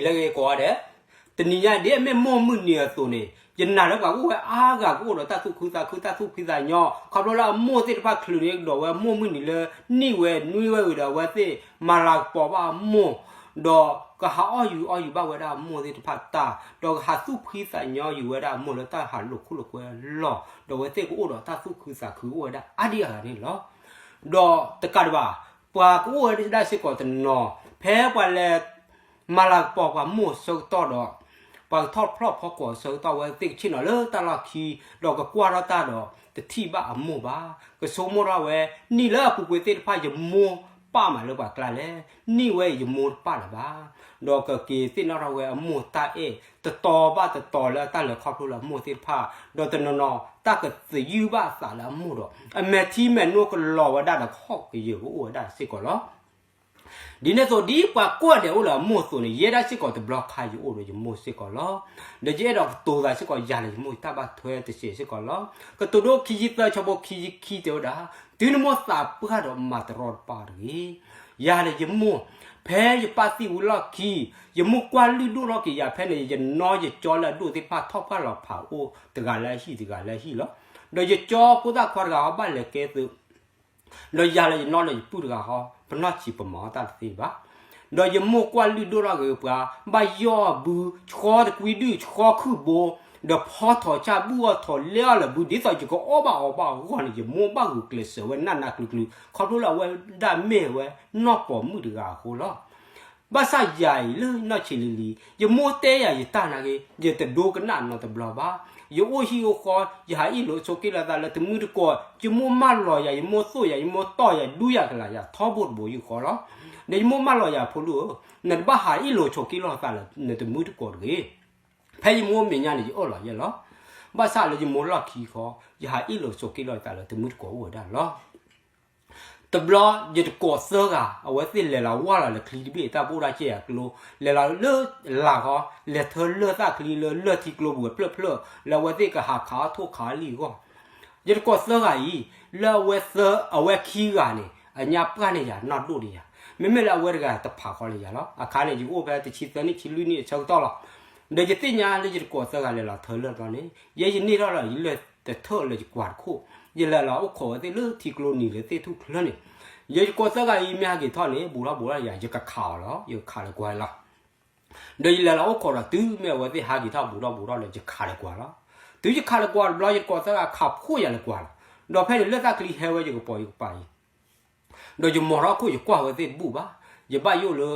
လဲၤဂ့ၤကိးဂၤဒဲး, တနံၤညါဒ်အမ့ၢ်မိၢ်မုၢ်နံၤအသိးန့ၣ် ယနာ်လၢပှၤကအိၣ်ဝဲအါဂၤကအိၣ်ဒီးတၢ်သူၣ်ခုသးခု တၢ်သူၣ်ဖှံသးညီ, ခီဖျိလၢအမိၢ်သ့ၣ်တဖၣ်ချုးန့ၢ်ကဒီးဝဲ မိၢ်မုၢ်နံၤလၢနံၣ်ဝဲနွံဝဲဂ့ၤဒီး အဝဲသ့ၣ်မၤလၤကပီၤဘၣ်အမိၢ်, ဒီးကဟးအီၣ်ယူၤအီယူၤဘၣ်ဝဲဒၣ်အမိၢ်သ့ၣ်တဖၣ်တၢ်, ဒီးကဟးသူၣ်ဖှံသးညီယူၤဝဲဒၣ်အမိၢ်လၢတၢ်ဟးလိာ်ခိၣ်လိာ်ကွဲလီၢ်, ဒီးအဝဲသ့ၣ်ကအိၣ်ဒီးတၢ်သူၣ်ခုသးခုအိၣ်ဝဲဒၣ်အါဒံအါဂၤန့ၣ်လီၤ. ဒီးတကးဒံးဘၣ်, ပှၤကအိၣ်ဝဲဒၣ်စ့ၢ်ကီးတနီၤ, ဖဲပှၤလဲၤ မၤလၤကပီၤပှၤမိၢ်အဆၢကတီၢ်ဒီး ပှၤကထီၣ်ဖျီၣ်ဖီကွီၤအဆၢကတီၢ် အဝဲသ့ၣ်ကဆ့ၣ်နီၤလၢတၢ်လီၢ်ခံ, ဒီးကကွၢ်ထီၣ်တၢ်ဒီး တထံၣ်ဘၣ်အမိၢ်ဘၣ်. ကဆိကမိၣ်ထီၣ်ဝဲ, နံၣ်လၢအပူၤကွံာ်သ့ၣ်တဖၣ် ယမိၢ်ပာ်မးလၢပှၤကျါလဲၣ်, နံၣ်ဝဲအံၤယမိၢ်တပာ်လၢၤဘၣ်. ဒီးကက့ၤသ့ၣ်နီၣ်ထီၣ်ဝဲအမိၢ်တၢ်အဲၣ် တတီၤဘၣ်တတီၤလၢအတၢ်လဲၤခီဖျိလၢအမိၢ်သ့ၣ်တဖၣ်, ဒီးတနီၤနီၤ တၢ်ကသယုၢ်ဘၣ်အသးလၢအမိၢ်ဒီး အမဲာ်ထံမဲာ်နိကလီၤဝဲဒၣ်ဒီး ဟီၣ်ကယၢၤကအိၣ်ဝဲဒၣ်စ့ၢ်ကီးလီၤ. ဒ်န့ၣ်အသိး ဒ်ပှၤကိးဂၤဒဲးအိၣ်လၢအမိၢ်အသိးန့ၣ် ယဲဒၣ်စ့ၢ်ကီးတဘျီခါယအိၣ်ဒီးယမိၢ်စ့ၢ်ကီးလီၤ. ဒီးယအဲၣ်ဒိးကတိၤသးစ့ၢ်ကီး ယၤလၢယမိၢ်ယတၢ်ဘၣ်ထွဲတစဲးစ့ၢ်ကီးလီၤ. ကတိၤဒိခံဆံသၢ ဆၢဖိခံဆံခံတဲဝဲဒၣ်, တုၤနမိၢ်သးပှၢ်ဒီးမၤတရီတပါတဂ့ၤ. ယၤဒီးယမိၢ်, ဖဲယပၢ်သံဝံၤလီၢ်ခံ, ယမိၢ်ကွၢ်လုၢ်ဒိၣ်ထီၣ်က့ၤယၤဖဲန့ၣ် ယနီယကၠီလၢအဒိၣ်သ့ၣ်တဖၣ်ထီၣ်ပှၢ်လီၤဖးအိၣ် တဂၤလၢအဟံၣ်တဂၤလၢအဟံၣ်လီၤ. ဒီးယကၠီဖိသၣ်ခွါတဂၤဟီဘၣ်လဲၤကဲသုး ဒီးယၤလၢယနီၢ်လၢယပုၢ်တဂၤဟီ ပနီၢ်ဆံးပမၤအီၣ်တၢ်တသ့ဘၣ်. ဒီးယမိၢ်ကွၢ်လုၢ်ဒိၣ်ထီၣ်က့ၤပှၤ, ဘၣ်ယီၢ်အဘု, ဆှီတကွံဒုၣ်, ဆှီခုၣ်ဘိ, ဒီးဖီထီၣ်ဆၣ် ဘုၣ်အီၣ်ထီၣ်လဲအီၣ်လၢဘု, ဒ်သိးယကအီၣ်ဘၣ်အီဘၣ်အဂီၢ်န့ၣ် ယမိၢ်ဘၣ်ဂုာ်ကျဲးစၢးဝဲနးနးကျုၤကျုၤ ခီဖျိလၢအဝဲဒၣ်မ့ၢ်ဝဲနီၢ်ပိာ်မုၣ်တဂၤအဃိလီၤ. ဘၣ်ဆၣ်ယၤအံၤလၢနီၢ်ဆံးလံၤလံၤ ယမိၢ်တဲယၤယတၢ်နာ်က့ ယတဒိကနၣ်နီတဘျီဘၣ်. ယအိၣ်ဟံၣ်အိၣ်ဃီ ယဟးအ့ၣ်လိာ်ဆိးက့လိာ်သးလၢတမုၢ်တကိး, ယမိၢ်မၢလီၤယၤ, ယမိၢ်သိၣ်ယၤ, ယမိၢ်တီၢ်ယၤ, ဒူယၤကလာ်ယၤ ထီဘိတဘိယူၢ်ဃီလီၤ. ဒီးယမိၢ်မၢလီၤယၤ ဖိလူၢ်ဧၢ, နတဘၣ်ဟးအ့ၣ်လိာ်ဆိးက့လိာ်သးလၢနတမုၢ်တကိးတဂ့ၤ. ဖဲယမိၢ်မဲာ်ညါန့ၣ် ယအၢၣ်လီၤယဲလီၤ. ဘၣ်ဆၣ်လၢယမိၢ်လီၢ်ခံဃီ ယဟးအ့ၣ်လိာ်ဆိးက့လိာ်သးလၢတမုၢ်တကိးအိၣ်ဝဲဒၣ်လီၤ. တဘျီယတကိးသၢဂၤ အဝဲသ့ၣ်လဲၤလီၤဝၢ်လီၤလၢချံတဘ့ၣ် တၢ်ဘိၣ်တၢ်ကဲၢ်အကျိ, လဲၤလီၤလၢလာ်ဃီ, လဲၤထၢလၢၢ်သၣ်ချံလၢလၢၢ်ထံကျိပူၤဖျၢၣ်ဖျၢၣ် လၢအဝဲသ့ၣ်ကဟးခးအီၣ်ထိၣ်ခးအီၣ်လံၣ်အဂီၢ်. ယတကိးသၢဂၤအံၤ လၢအဝဲသၢ အဝဲခံဂၤန့ၣ် အညါပှၢ်န့ၢ်ယၤနီၢ်ဒိၣ်န့ၢ်ယၤ, မ့မ့ၢ်လၢအဝဲတဂၤတဖးဃီလၢယၤလီၤ. အခါန့ၣ် ယကအိၣ်ဖဲတဆံသၢနံၣ်ဆံလွံၢ်နံၣ်အဆၢကတီၢ်လီၤ. ဒီးယသ့ၣ်ညါလၢယတကိးသၢဂၤလဲၤလီၤထၢလၢၢ်တဘျီန့ၣ် ယဲယန့ၢ်ထီၣ်လၢယလၢၢ်တထၢၣ်လၢယကွၢ်တခိၣ်, ယလဲၤလီၤအိၣ်ခိးဝဲသ့ၣ်လၢထံကျိနံၤလၢသ့ၣ်ထူၣ်ချၢန့ၣ်, ယတကိးသၢဂၤအံၤမ့ၢ်ဟးက့ၤထီၣ်န့ၣ် ဘူးထီၣ်ဘူးထီၣ်ယၤ ယကခးအီၤလီၤ, ယကခးလၢကွၢ်လီၤ. ဒီးယလဲၤလီၤအိၣ်ခိးဒီးတုၤမ့ၢ်အဝဲသ့ၣ်ဟးက့ၤထီၣ်ဘူးထီၣ်ဘူးထီၣ်လၢယခးလၢကွၢ်လီၤ. တုၤယခးလၢကွၢ်တဘျီ ယတကိးသၢဂၤခးဖှိၣ်ယၤလၢကွၢ်လီၤ. ဒီးဖဲန့ၣ်လၢၢ်သၣ်ချံဟဲဝဲယကပိာ်ယကပၤအံၤ ဒီးယမိာ်ထီၣ်ခိၣ်ယကွၢ်ဝဲသ့ၣ်တဘူၣ်ဘၣ်, ယဘၣ်ယိၣ်လၢ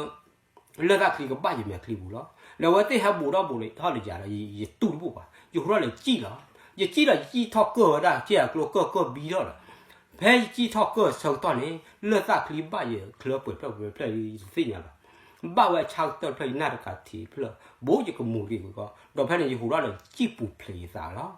လၢၢ်သၣ်ချံကဘၣ်ယမဲာ်ချံပူၤလီၤ. ဒီးအဝဲသ့ၣ်ဟဲဘူးထီၣ်ဘူးထီၣ်လၢယၤဒီး ယတူၢ်တဘူၣ်ဘၣ်, ယဟူထီၣ်လဲၤစံၣ်လီၤ. ယစံၣ်လီၤယစံၣ်ထီၣ်ကၢၢ်ဝဲဒၣ် ကဲအကျိကၢၢ်ကၢၢ်ဘံထီၣ်လီၤ. ဖဲယစံၣ်ထီၣ်ကၢၢ်ဆၢကတီၢ်န့ၣ် လၢၢ်သၣ်ချံဘၣ်ယချၢပှဲၤဖျၢၣ်ပှဲၤဖျၢၣ် ယတသ့ၣ်ညါဘၣ်. ဘၣ်ဝဲဆၣ်ကတၢၢ်ဖျၢၣ် ယနၢ်တကးထံးဖျၢၣ် ဘူးယကမူၤက့ၤဝံၤဃီ, ဒီးဖဲန့ၣ်ယဟူထီၣ်ဒီးစံၣ်ပူၤဖျဲးယသးလီၤ.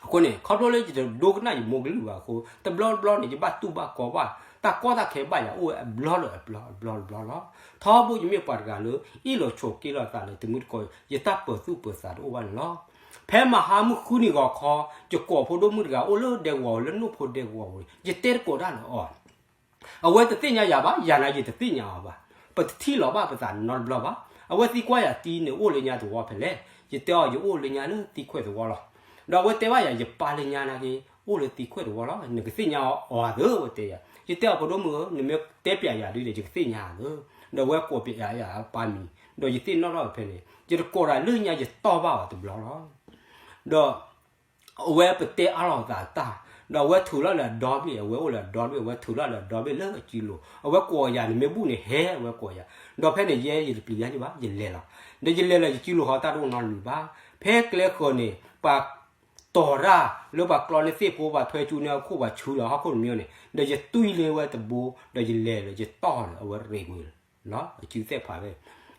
အဃိန့ၣ် ခီဖျိလၢယတဒိကနၣ်ယမိၢ်ကလုၢ်ဘၣ်အဃိ တဘျီတဘျီန့ၣ် ယဘၣ်တူၢ်ဘၣ်ကီဘၣ် တၢ်ကီတၢ်ခဲဘၣ်ယၤအိၣ်ဝဲအဘျီလၢအဘျီ အဘျီတဘျီလီၤ. ထီဘိယမ့ၢ်ပှၤတဂၤလၢ အ့ၣ်လိာ်ဆိးက့လိာ်သးလၢတမုၢ်တကိး ယတၢ်ပၢၤသူၣ်ပၢၤသးတအိၣ်ဘၣ်န့ၣ်လီၤ. ဖဲမဟါမုၢ်ဃုနံၤဂီၤခီ ယကိးဖိဒိၣ်မုၣ်တဂၤအိၣ်လၢဒဲကဝီၤပူၤ လၢနိၣ်ဖိဒဲကဝီၤပူၤန့ၣ် ယတဲတကိးတၢ်လၢအီၤ အဝဲတသ့ၣ်ညါယၤဘၣ်, ယၤန့ၣ်ယတသ့ၣ်ညါအီၤဘၣ်. ပတထံၣ်လီၤဘၣ်ပသးနီတဘျီဘၣ်. အဝဲသံကွၢ်ယၤတံၤန့ၣ် အိၣ်လၢညါသဝီဖဲလဲၣ်. ယတဲအီၤ ယအိၣ်လၢညါလၢသံခွဲးသဝီလီၤ. ဒီးအဝဲတဲဘၣ်ယၤ ယပၢ်လၢညါနာ်က့ အိၣ်လၢသံခွဲးသဝီလီၤ. နကသ့ၣ်ညါအီၤဧါသၢ, အဝဲတဲယၤ. ယတဲအီၤ ဖိဒိၣ်မုၣ်ဧၢ, နမ့ၢ်တဲပျးယၤဒ်န့ၣ် ယကသ့ၣ်ညါအီၤသၢ. ဒီးအဝဲကိးပျးယၤအပၢ်မံၤ, ဒီးယသ့ၣ်နီၣ်ထီၣ်ဖဲန့ၣ် ယတကိးတၢ်လၢညါယတီၢ်ဘၣ်အီၤတဘျီလီၤ. ဒီး အဝဲပတဲအါလီၤသးတၢ်, ဒီးအဝဲထုးလီၤလၢအဒီဘ့ၣ်, အဝဲအိၣ်လၢအဒီဘ့ၣ်, အဝဲထုးလီၤလၢအဒီဘ့ၣ်လၢအစုလိၤ, အဝဲကိးယၤ နမ့ၢ်ဘူၣ်န့ၣ်ဟဲ, အဝဲကိးယၤ, ဒီးဖဲန့ၣ်ယဲယတပျံၤယၤန့ၣ်ဘၣ်, ယလဲၤလီၤ, ဒီးယလဲၤလီၤယစုလိၤဃီတၢ်တအိၣ်နီတမံၤဘၣ်, ဖဲကျဲဃၢၤန့ၣ် ပှၤတီၤတၢ်လၢပှၤကျီန့ၢ်သ့ၣ်ဖိ ပှၤထွဲကၠူန့ၢ်အခိၣ် ပှၤဆူလီၤဟီၣ်ခိၣ်တမံၤန့ၣ်, ဒီးယတွံၢ်လၢဝဲတဘိ, ဒီးယလဲၤလီၤယတီၢ်လီၤ အဝဲရ့ၣ်ဝံၤလီၤ. လီၤ အစုသ့ၣ်ဖးဝဲ,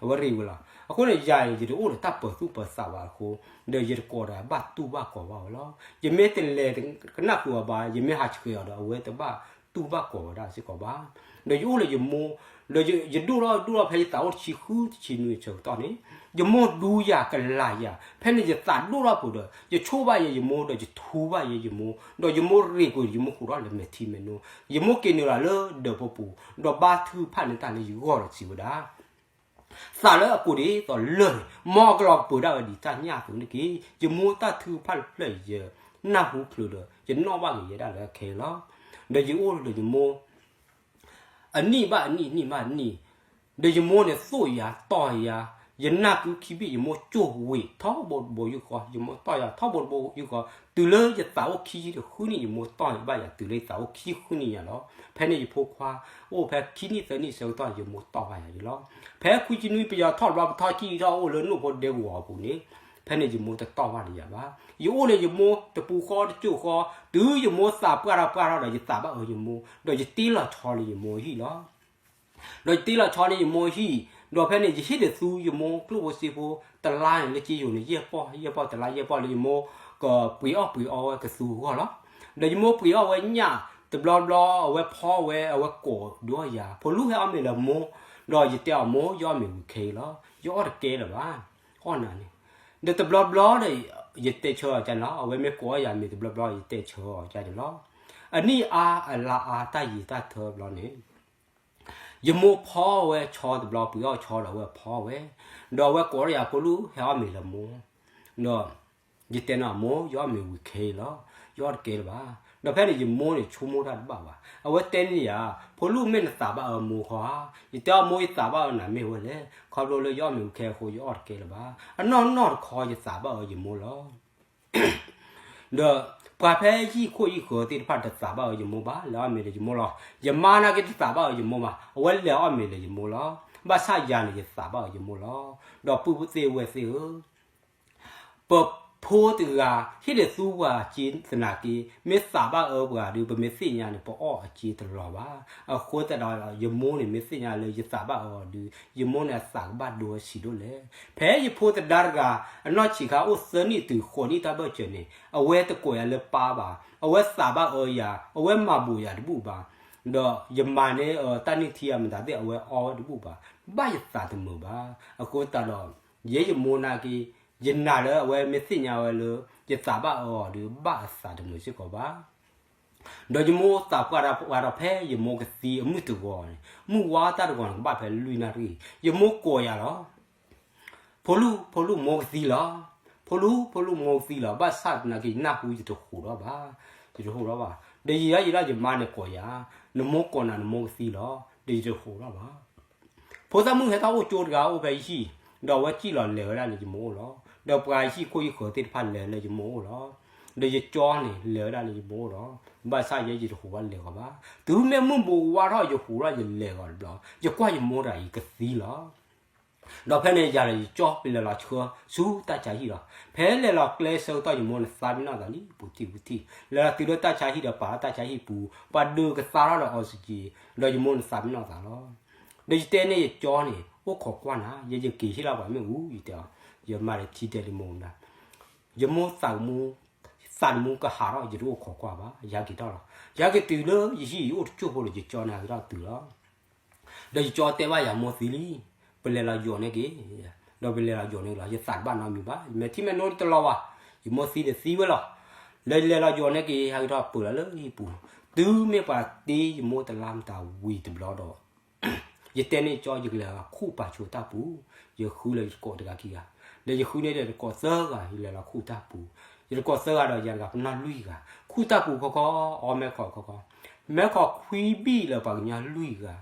အဝဲရ့ၣ်ဝံၤလီၤ. အဃိန့ၣ် ယၤအံၤ ယတအိၣ်ဒီးတၢ်ပၢၤသူၣ်ပၢၤသးဘၣ်အဃိ, ဒီးယတကိးဒီးဘၣ်တူၢ်ဘၣ်ကီၤဘၣ်ဝဲလီၤ. ယမ့ၢ်တလဲၤကနၣ်ဃုာ်အီၤဘၣ်, ယမ့ၢ်ဟးဆှဲးအီၤဒီး အဝဲတဘၣ်တူၢ်ဘၣ်ကီၤဝဲဒၣ်စ့ၢ်ကီးဘၣ်. ဒီးယအိၣ်လၢယမိၢ်, ဒီးယဒိၣ်ထီၣ်ဒိၣ်ထီၣ်ဖဲယသးအိၣ်တဆံဃုတဆံနွံအဆၢကတီၢ်န့ၣ်, ယမိၢ်ဒူယၤကလာ်ယၤ, ဖဲန့ၣ်ယသးဒိၣ်ထီၣ်ပူၤဒီး ယဆိၣ်ဘၣ်ယဲယမိၢ် ဒီးယထူဘၣ်ယဲယမိၢ်, ဒီးယမိၢ်ရ့ၣ်ကွံာ် ယမိၢ်ဃူးထီၣ်လၢမဲာ်ထံမဲာ်နိ, ယမိၢ်က့ၤနုာ်လီၤလၢဒၢးဖိပူၤ, ဒီးဘါထုကဖၣ်န့ၢ်တၢ်လၢယဂီၢ်ဒီးစံးဝဲဒၣ် သးလၢအကိၢ်ဒ်သိးလၢၢ်န့ၣ် မ်အကလီၤပၢၤဒၣ်ဝဲဒ်တၢ်ညၣ်အသိးန့ၣ်တက့ၢ်. ယမိၢ်တၢ်ထုကဖၣ်တဖျၢၣ် ယနၢ်ဟူချုးဒီး ယနီၣ်ဘၣ်က့ၤယဲဒၣ်လၢအခဲအံၤလီၤ. ဒီးယအိၣ်ဒီးယမိၢ် အနံၣ်ဘၣ်အနံၣ် နံၣ်ဘၣ်နံၣ်, ဒီးယမိၢ်န့ၣ်သိၣ်ယၤတီၢ်ယၤ, ယနၢ်ကုခံဘ့ၣ် ယမိၢ်ကၠိၢ်ဝ့ၤထီဘိတဘိယူၢ်ဃီ, ယမိၢ်တီၢ်ယၤထီဘိတဘိယူၢ်ဃီ, တုၤလၢယသးအိၣ်ခံဆံဒီးဃုနံၣ် ယမိၢ်တီၢ်ဘၣ်ယၤ တုၤလၢယသးအိၣ်ခံဆံဃုနံၣ်ညါလီၤ. ဖဲန့ၣ်ယဖိခွါအိၣ်ဖဲခံနံၣ်သၢနံၣ်ဆၢကတီၢ် ယမိၢ်တီၢ်ဘၣ်ယၤဒ်လီၤ. ဖဲခွံဆံနွံ ပယီၤထီၣ်တဘျီ ပထီၣ်ကံၣ်ထီၣ်အိၣ်လၢနိၣ်ဖိဒဲကဝီၤအပူၤန့ၣ်, ဖဲန့ၣ်ယမိၢ်တတီၢ်ဘၣ်လၢယၤဘၣ်. ယအိၣ်လၢယမိၢ်တပူၤဃီတကၠိၢ်ဃီ, တုၤယမိၢ်သးပှၢ်ထီၣ်ပှၢ်ထီၣ်ဒီး ယသးဘၣ်အၢယမိၢ်, ဒီးယတ့လီၤဆီလၢယမိၢ်အဟံၣ်လီၤ. ဒီးယတ့လီၤဆီလၢယမိၢ်အဟံၣ်, ဒီးဖဲန့ၣ် ယဟ့ၣ်ဒုးသူယမိၢ်ကျိၣ်ဖိစ့ဖိ တလါန့ၣ် လၢက့ယိၤန့ၣ် ယဲၢ်ပီၢ် ယဲၢ်ပီၢ် တလါ ယဲၢ်ပီၢ်လၢယမိၢ်ကပှ့ၤအီၣ်ပှ့ၤအီဝဲကသူအဂီၢ်လီၤ. ဒီးယမိၢ်ပှ့ၤအီၣ်ဝဲညၣ်တဘျီဘျီ အဝဲဖီဝဲ အဝဲကိးဒုးအီၣ်ယၤ, ဖိလူၢ်ဟဲအီၣ်မ့ၤလၢမိၢ်, ဒီးယတဲအီၤမိၢ် ယအီၣ်မ့ၤဝံၤခဲအံၤလီၤ, ယအီၣ်တကဲလၢၤဘၣ်, အီၣ်နၤန့ၣ်. ဒီးတဘျီဘျီဒီး ယတဲဆၢအီၤကန့ၣ်လီၤ, အဝဲမ့ၢ်ကိးအီၣ်ယၤမ့ၤတဘျီဘျီ ယတဲဆၢအီၤကန့ၣ်လီၤ. အနံၣ်အါအလါအါ တၢ်ယံၤတၢ်ထၢဘျီန့ၣ် ယမိၢ်ဖီဝဲဆီတဘျီ ပှ့ၤအီၣ်ဆီဒီးအဝဲဖီဝဲ, ဒီးအဝဲကိးဒီးယၤ ဖိလူၢ်ဟဲအီၣ်မ့ၤလၢမိၢ်, ဒီးယတဲန့ၣ်မိၢ် ယအီၣ်မ့ၤဝံၤခဲအံၤလီၤ, ယအီၣ်တကဲလၢၤဘၣ်. ဒီးဖဲန့ၣ်ယမိၢ်န့ၣ် ဆိကမိၣ်တၢ်တဘၣ်ဘၣ်, အဝဲတဲန့ၢ်ယၤ, ဖိလူၢ်မ့ၢ်နသးဘၣ်အၢမိၢ်ခီဧါ. ယတဲအီၤမိၢ် ယသးဘၣ်အၢနၤမ့ၢ်ဝဲလဲၣ်, ခီဖျိလၢယအီၣ်မ့ၤဝံၤခဲအဃိ ယအီၣ်တကဲလၢၤဘၣ်. အနီၢ်နီၢ်တခီ ယသးဘၣ်အၢယမိၢ်လီၤ. ဒီးပှၤဖဲယဟံၣ်ခိၣ်ဟံၣ်ဃၢၤသ့ၣ်တဖၣ် တသးဘၣ်အၢယမိၢ်ဘၣ်, လဲၤအီၣ်မ့ၤလၢယမိၢ်လီၤ. ယမါနာ်က့ တသးဘၣ်အၢယမိၢ်ဘၣ်, အဝဲလဲၤအီၣ်မ့ၤလၢယမိၢ်လီၤ. ဘၣ်ဆၣ်ယၤန့ၣ် ယသးဘၣ်အၢယမိၢ်လီၤ. ဒီးပုၢ်သ့ၣ်ဝဲၢ်သ့ၣ်ဧၢ, ပဖိတဂၤ ဟ့ၣ်ဒုးသူပှၤစ့သနာ်က့ မ့ၢ်သးဘၣ်အၢပှၤဒီး ပမ့ၢ်သ့ၣ်ညါန့ၣ် ပအီၣ်အစ့တလီၤဘၣ်. အဃိသတးဒီး ယမိၢ်န့ၣ် မ့ၢ်သ့ၣ်ညါလၢယသးဘၣ်အၢအီၤဒီး ယမိၢ်န့ၣ်အသးကဘၣ်ဒိဆံးဒိၣ်လဲၣ်. ဖဲယဖိသဒါတဂၤ အနီၢ်ဆံးခါအိၣ်သၢနံၣ်တုၤဃိးနံၣ်တၢ်ဘၢၣ်စၢၤန့ၣ် အဝဲတကိးယၤလၢပၢ်ဘၣ်, အဝဲသးဘၣ်အၢယၤ, အဝဲမၤဘိးယၤတဘူၣ်ဘၣ်, ဒီးယမၤန့ၢ်တၢ်နုၢ်ထံအမတၤသ့ၣ် အဝဲအီဝဲတဘူၣ်ဘၣ်, ဘၣ်ယသးတမုာ်ဘၣ်. အဃိသတးဒီး ယဲယမိၢ်နာ်က့ ယနာ်လၢအဝဲမ့ၢ်သ့ၣ်ညါဝဲလၢ ယသးဘၣ်အၢအီၤဒီး ဘၣ်အသးတမုာ်စ့ၢ်ကီးဘၣ်. ဒီးယမိၢ်သးပှၢ်ဒီး ပှၢ်ဒီးဖဲယမိၢ်ကသံအမုၢ်တဂီၤန့ၣ်, မုၢ်ဝါတၢ်တဂီၤန့ၣ် ကဘၣ်ဖဲလွံၢ်နၣ်ရံၣ်, ယမိၢ်ကိးယၤလီၤ. ဖိလူၢ် ဖိလူၢ်မိၢ်ကသံလီၤ. ဖိလူၢ် ဖိလူၢ်မိၢ်ကသံလီၤ. ဘၣ်ဆၣ်သနာ်က့ ယနၢ်ဟူယတဟူးထီၣ်ဘၣ်, ယတဟူးထီၣ်ဘၣ်. ဒီးယံာ်ယံာ်လၢယမါန့ၣ်ကိးယၤ, နမိၢ်ကိးနၤ နမိၢ်ကသံလီၤ, ဒီးယတဟူးထီၣ်ဘၣ်. ဖိသၣ်မုၣ်ဟဲထီၣ်အိၣ်ကၠိတဂၤအိၣ်ဖဲယဟံၣ်, ဒီးအဝဲစံၣ်လီၤလဲၤဝဲဒၣ်လၢယမိၢ်အိၣ်လီၤ. ဒီးပှၤဟံၣ်ခိၣ်ဟံၣ်ဃၢၤသ့ၣ်တဖၣ်လဲၤလၢယမိၢ်အိၣ်လီၤ. ဒီးယကၠီန့ၣ် လဲၤဝဲဒၣ်လၢယမိၢ်အိၣ်လီၤ. ဘၣ်ဆၣ်ယဲယတဟူးဘၣ်လဲၤဂီၤဘၣ်. တုၤမ့ၢ်မုၢ်ဘူးဝါထီၣ် ယဟူးထီၣ်ယလဲၤဂီၤတဘျီ, ယကွၢ်ယမိၢ်တဂၤအံၤကသံလီၤ. ဒီးဖဲန့ၣ်ယၤဒီးယကၠီ ပလဲၤလီၤဆှၢဆူတၢ်ဆါဟံၣ်လီၤ. ဖဲလဲၤလီၤကျဲဆၢကတီၢ် ယမိၢ်န့ၣ်သးပ့ၤနီၣ်သးလံ ပူၤထံၣ်ပူၤထံၣ်, လဲၤလီၤတုၤလၢတၢ်ဆါဟံၣ်ဒီး ပာ်လီၤတၢ်ဆါဟံၣ်ပူၤ, ပှၤဒုးကသါထီၣ်ဒီး oxygen, ဒီးယမိၢ်န့ၣ်သးပ့ၤနီၣ်သးလီၤ. ဒီးယတဲန့ၢ်ယကၠီန့ၣ် အိၣ်ခိးကွၢ်နၤ, ယဲယက့ၤဟ့ၣ်လီၤပှၤမ့ၣ်အူ ယတဲအီၤ, ယမၤဒီးထံတဲလံမိၢ်နၤ, ယမိၢ်သးကမူ သးတမူကဟးထီၣ် ယတအိၣ်ခိးကွၢ်ဘၣ်, ယဟဲက့ၤထီၣ်လီၤ. ယဟဲက့ၤတုၤလၢယဟံၣ် ယအိၣ်တကၠိၢ်ဖိဒီး ယကၠီန့ၣ်ဟဲက့ၤထီၣ်တုၤလီၤ. ဒီးယကၠီတဲဘၣ်ယၤ မိၢ်သံလံ, ပလဲၤလီၤယိးန့ၢ်က့ၤ, ဒီးပလဲၤလီၤယိးန့ၢ်က့ၤလီၤ. ယသးတဘၣ်နီတမံၤဘၣ်, ယမဲာ်ထံမဲာ်နိတလီၤဘၣ်, ယမိၢ်သံဒီးသံဝဲလီၤ. လဲၤလဲၤလီၤယိးန့ၢ်က့ၤ ဟဲက့ၤထီၣ်ပၢၢ်လီၤလၢဟံၣ်ပူၤ, တုၤမ့ၢ်ပှၤတ့ယမိၢ်တလါမတၤဝံၤတဘျီဒီး ယတဲန့ၢ်ကၠီ ယကလဲၤလီၤခူၣ်ပာ်ဆိတၢ်ပူၤ, ယဃုလၢယတကိးတဂၤခံဂၤ, ဒီးယဃုန့ၢ်ဒီးတကိးသၢဂၤ ယလဲၤလီၤခူၣ်တၢ်ပူၤ, ယတကိးသၢဂၤဒီးယၤတဂၤ ပနီၢ်လွံၢ်ဂၤ, ခူၣ်တၢ်ပူၤခီခီ အီမဲၢ်ခီခီခီ, မဲၢ်ခီခွံဘံၣ်လၢပှၤကညီလွံၢ်ဂၤ,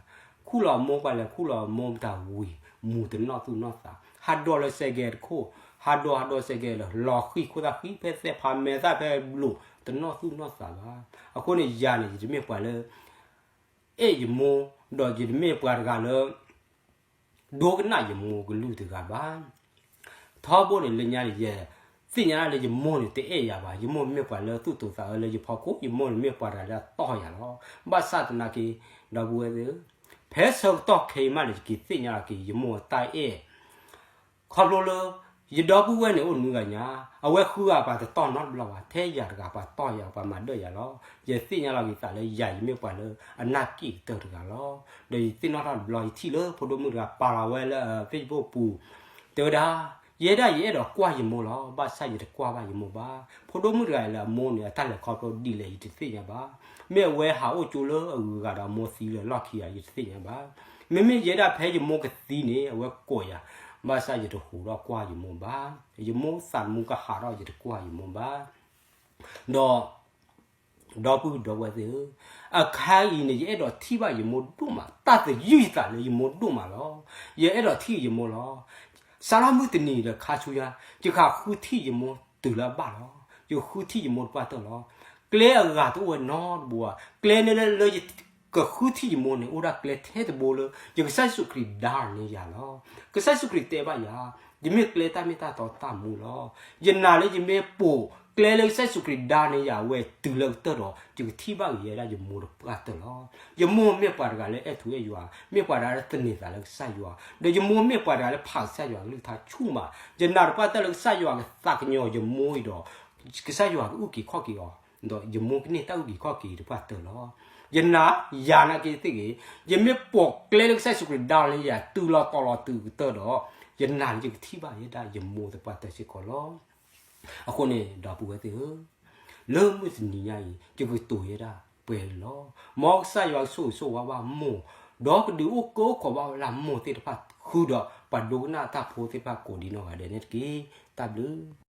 ခူၣ်လီၤမိၢ်ပှၤလဲၤခူၣ်လီၤမိၢ်မတၤဝံၤ, မူၤတနီၣ်သူၣ်နီၣ်သး, ဟးဒိးလၢစဲးကဲတခိၣ်, ဟးဒိးဟးဒိးစဲးကဲလၢ လီၤဃံၤခိၣ်သၣ်ဃံဖဲသဲးဖးမဲာ်သၣ်ဖဲဘျိး တနီၣ်သူၣ်နီၣ်သးဘၣ်. အဃိန့ၣ်ယၤန့ၣ် ယတမ့ၢ်ပှၤလၢ အဲၣ်ယမိၢ်, ဒီးယတမ့ၢ်ပှၤတဂၤလၢ ဒိကနၣ်ယမိၢ်ကလုၢ်တဂၤဘၣ်. ထီဘိန့ၣ်လၢညါန့ၣ် ယသ့ၣ်ညါလၢယမိၢ်န့ၣ်တအဲၣ်ယၤဘၣ်. ယမိၢ်မ့ၢ်ပှၤလၢသူၣ်တိၤသးအၢလၢယဖီခိၣ်, ယမိၢ်န့ၣ်မ့ၢ်ပှၤတဂၤလၢအတီၢ်ယၤလီၤ. ဘၣ်ဆၣ်သနာ်က့ ဒီပုၢ်ဝဲၢ်သ့ၣ်ဧၢ, ဖဲဆၢကတီၢ်ခဲအံၤမးန့ၣ် ယက့ၤသ့ၣ်ညါလီၤက့ၤ ယမိၢ်အတၢ်အဲၣ် ခီဖျိလၢ ယဒီပုၢ်ဝဲၢ်န့ၣ်အိၣ်နွံဂၤညါ, အဝဲဃုဂၤပှၤတတီၢ်နီတဘျီဘၣ်, ထဲယၤတဂၤပှၤတီၢ်ယၤ ပှၤမၤဒၢၣ်ယၤလီၤ. ယသ့ၣ်ညါလီၤက့ၤသးလၢယၤ ယမ့ၢ်ပှၤလၢအနၢ်က့ၣ်ကတၢၢ်တဂၤလီၤ. ဒီးယသ့ၣ်နီၣ်ထီၣ်တဘျီ ယထံၣ်လၢဖိဒိၣ်မုၣ်တဂၤပာ်လီၤဝဲလၢ Facebook ပူၤ, တဲဝဲဒၣ်, ယဲဒၣ်ယအဲၣ်ဒိးကွၢ်ယမိၢ်လီၤ. ဘၣ်ဆၣ်ယတကွၢ်ဘၣ်ယမိၢ်ဘၣ်. ဖိဒိၣ်မုၣ်တဂၤအံၤလၢအမိၢ်န့ၣ် အတၢ်လဲၤခီဖျိဒ်လဲၣ် ယတသ့ၣ်ညါဘၣ်. မ့ၢ်အဝဲဟးအိၣ်ကၠိလၢအဂုၤအဂၤဒီးအမိၢ်သံလၢလီၢ်ခံဂၤ ယတသ့ၣ်ညါဘၣ်. မ့မ့ၢ်ယဲဒၣ်ဖဲယမိၢ်ကသံန့ၣ် အဝဲကိးယၤ, ဘၣ်ဆၣ်ယတဟူးထီၣ်ကွၢ်ယမိၢ်ဘၣ်. ယမိၢ်သးသမူကဟးထီၣ် ယတကွၢ်ယမိၢ်ဘၣ်. ဒီး ဒီပုၢ်ဒီဝဲၢ်သ့ၣ်ဧၢ, အခါအံၤန့ၣ် ယအဲၣ်ဒိးထံၣ်ဘၣ်ယမိၢ်ဒိၣ်မး, တၢ်သယုၢ်ယသးလၢယမိၢ်ဒိၣ်မးလီၤ. ယအဲၣ်ဒိးထံၣ်ယမိၢ်လီၤ. စးထီၣ်မုၢ်တနံၤဒီးခါဆူညါ, ယကဃုထံၣ်ယမိၢ်တုၤလၢအဘၣ်လီၤ. ယဃုထံၣ်ယမိၢ်တပှၢ်တၢၢ်လီၤ. ကျဲအဂၤတအိၣ်ဝဲနီတဘိဧါ, ကျဲန့ၣ်လၢယကဃုထံၣ်ယမိၢ်န့ၣ် အိၣ်ဒၣ်ကျဲထဲတဘိလၢ ယကစၢ်ယ့ၣ်ၡူးခရံာ်ဒါန့ၢ်ယၤလီၤ. ကစၢ်ယ့ၣ်ၡူးခရံာ်တဲဘၣ်ယၤ, ယမ့ၢ်ကျဲတၢ်မ့ၢ်တၢ်တီတၢ်မူလီၤ. ယနာ်လၢယမ့ၢ်ပိာ်ကျဲလၢကစၢ်ယ့ၣ်ၡူးခရံာ်ဒါန့ၢ်ယၤဝဲတုၤလၢကတၢၢ်ဒီး ယကထံၣ်ဘၣ်က့ၤယဲဒၣ်ယမိၢ်တပှၢ်တၢၢ်လီၤ. ယမိၢ်မ့ၢ်ပှၤတဂၤလၢအဲၣ်ထူအဲၣ်ယွၤ, မ့ၢ်ပှၤတဂၤလၢသန့ၤသးလၢကစၢ်ယွၤ, ဒီးယမိၢ်မ့ၢ်ပှၤတဂၤလၢဖးကစၢ်ယွၤကလုၢ်ကထါဆူၣ်မး, ယနာ်တပှၢ်တၢၢ်လၢကစၢ်ယွၤကသးကညီၤယမိၢ်အံၤဒီး ကစၢ်ယွၤကအုၣ်က့ၤခီၣ်က့ၤအီၤ, ဒီးယမိၢ်ကန့ၢ်တၢ်အုၣ်က့ၤခီၣ်က့ၤတပှၢ်တၢၢ်လီၤ. ယနာ်ယၤနာ်က့ၤသ့ၣ်ဂ့ၤ, ယမ့ၢ်ပိာ်ကျဲလၢကစၢ်ယ့ၣ်ၡူးခရံာ်ဒါန့ၢ်ယၤတုၤလီၤတီၤလီၤတုၤကတၢၢ်ဒီး, ယနာ်လၢယကထံၣ်ဘၣ်ယဲဒၣ်ယမိၢ်တပှၢ်တၢၢ်စ့ၢ်ကီးလီၤ. အဃိန့ၣ် ဒီပုၢ်ဝဲၢ်သ့ၣ်ဧၢ, လၢမုၢ်တနံၤညါအံၤ ယကတိၤယဲဒၣ်ပှဲၤလီၤ. မ်ကစၢ်ယွၤကဆိၣ်ဂ့ၤဆိၣ်ဝါဘၣ်မိၢ်, ဒီးကဒုးအိၣ်ကၢအိၣ်ခိးဘၣ်ဝဲဒၣ်မိၢ်သ့ၣ်တဖၣ်ဃုာ်ဒီး ပှၤဒိကနၣ်တၢ်ဖိသ့ၣ်တဖၣ်ကိးဒံနီၢ်ဂၤဒဲးန့ၣ်တက့ၢ်. တၢ်ဘျုး